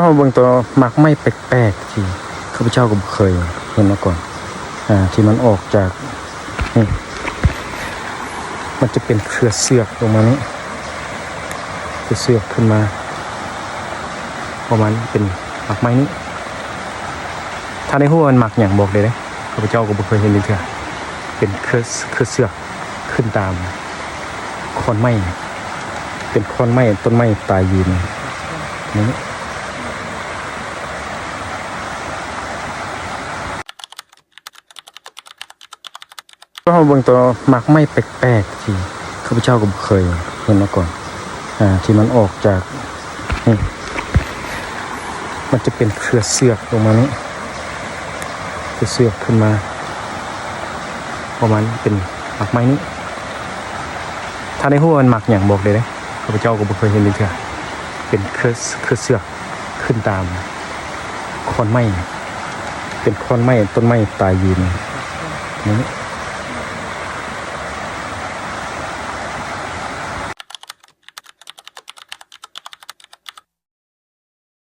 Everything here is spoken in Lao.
ເຮົາເບິ່ງຕໍ່ໝາກໄມ້ແປກໆ ທີ່ຂ້າພະເຈົ້າກໍບໍ່ເຄີຍເຫັນມາກ່ອນ ອາ ທີ່ມັນອອກຈາກ ນີ້ ມັນຈະເປັນເຄືອເຊືອກລົງມານີ້ ເຄືອເຊືອກຂຶ້ນມາ ປະມານເປັນໝາກໄມ້ນີ້ ຖ້າໄດ້ຮູ້ວ່າມັນໝາກຫຍັງບອກໄດ້ເດ້ ຂ້າພະເຈົ້າກໍບໍ່ເຄີຍເຫັນຈັກເທື່ອ ເປັນເຄືອ ເຄືອເຊືອກ ຂຶ້ນຕາມຂອນໄມ້ ເປັນຂອນໄມ້ ຕົ້ນໄມ້ຕາຍຢືນນີ້. ເຮົາເບິ່ງຕໍ່ໝາກໄມ້ແປກໆ ທີ່ຂ້າພະເຈົ້າກໍບໍ່ເຄີຍເຫັນມາກ່ອນ ອາ ທີ່ມັນອອກຈາກ ນີ້ ມັນຈະເປັນເຄືອເຊືອກລົງມານີ້ ເຄືອເຊືອກຂຶ້ນມາ ປະມານເປັນໝາກໄມ້ນີ້ ຖ້າໄດ້ຮູ້ວ່າມັນໝາກຫຍັງບອກໄດ້ເດ້ ຂ້າພະເຈົ້າກໍບໍ່ເຄີຍເຫັນຈັກເທື່ອ ເປັນເຄືອ ເຄືອເຊືອກຂຶ້ນຕາມຂອນໄມ້ ເປັນຂອນໄມ້ ຕົ້ນໄມ້ຕາຍຢືນນີ້.